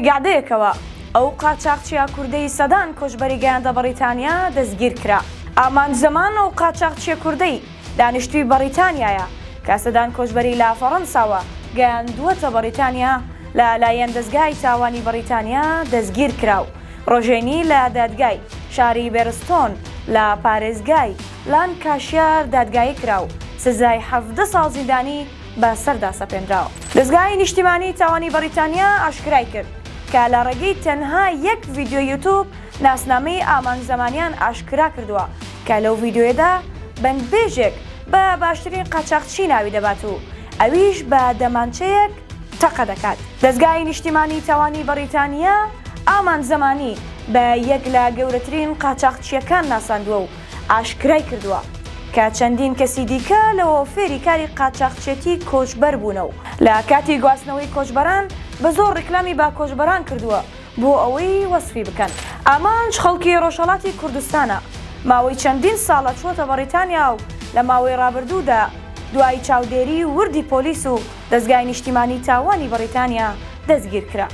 بەهۆی گەعدەیەکەوە ئەو قاچاخچییە کوردەی سەدان کۆچبەری گەیاندە بەڕیتانیا دەستگیرکرا. ئامانج زەمان ئەو قاچاخچییە کوردەی دانیشتووی بەڕیتانیایە کە سەدان کۆچبەری لە فەڕەنساوە گەیاندووەتە بەڕیتانیا لە لایەن دەزگای تاوانی بەڕیتانیا دەستگیرکرا و ڕۆژێنی لە دادگای شاری بێرستۆن لە پارێزگای لانکاشیار دادگایی کرا و سزای 17 ساڵ زیندانی بەسەردا سەپێنراوە. دەزگای نیشتیمانی تاوانی بەڕیتانیا ئاشکرای کرد کە لە ڕێگەی تەنها یەک ڤیدیۆی یوتوب ناسنامەی ئامانج زەمانیان ئاشکرا کردووە کە لەو ڤیدیۆیەدا بەندبێژێک بە باشترین قاچاخچی ناوی دەبات و ئەویش بە دەمانچەیەک تەقە دەکات. دەزگای نیشتیمانی تاوانی بەڕیتانیا ئامانج زەمانی بە یەک لە گەورەترین قاچاخچییەکان ناساندووە و ئاشکرای کردووە کە چەندین کەسی دیکە لەوە فێری کاری قاچاخچێتی کۆچبەر بوونە و لە کاتی گواستنەوەی کۆچبەران بە زۆر ڕیکلامی بە کۆچبەران کردووە بۆ ئەوەی وەسفی بکەن. ئامانج خەڵکی ڕۆژهەڵاتی کوردستانە، ماوەی چەندین ساڵە چووەتە بەڕیتانیا و لە ماوەی ڕابردوودا دوای چاودێری وردی پۆلیس و دەزگای نیشتیمانی تاوانی بەڕیتانیا دەستگیرکرا.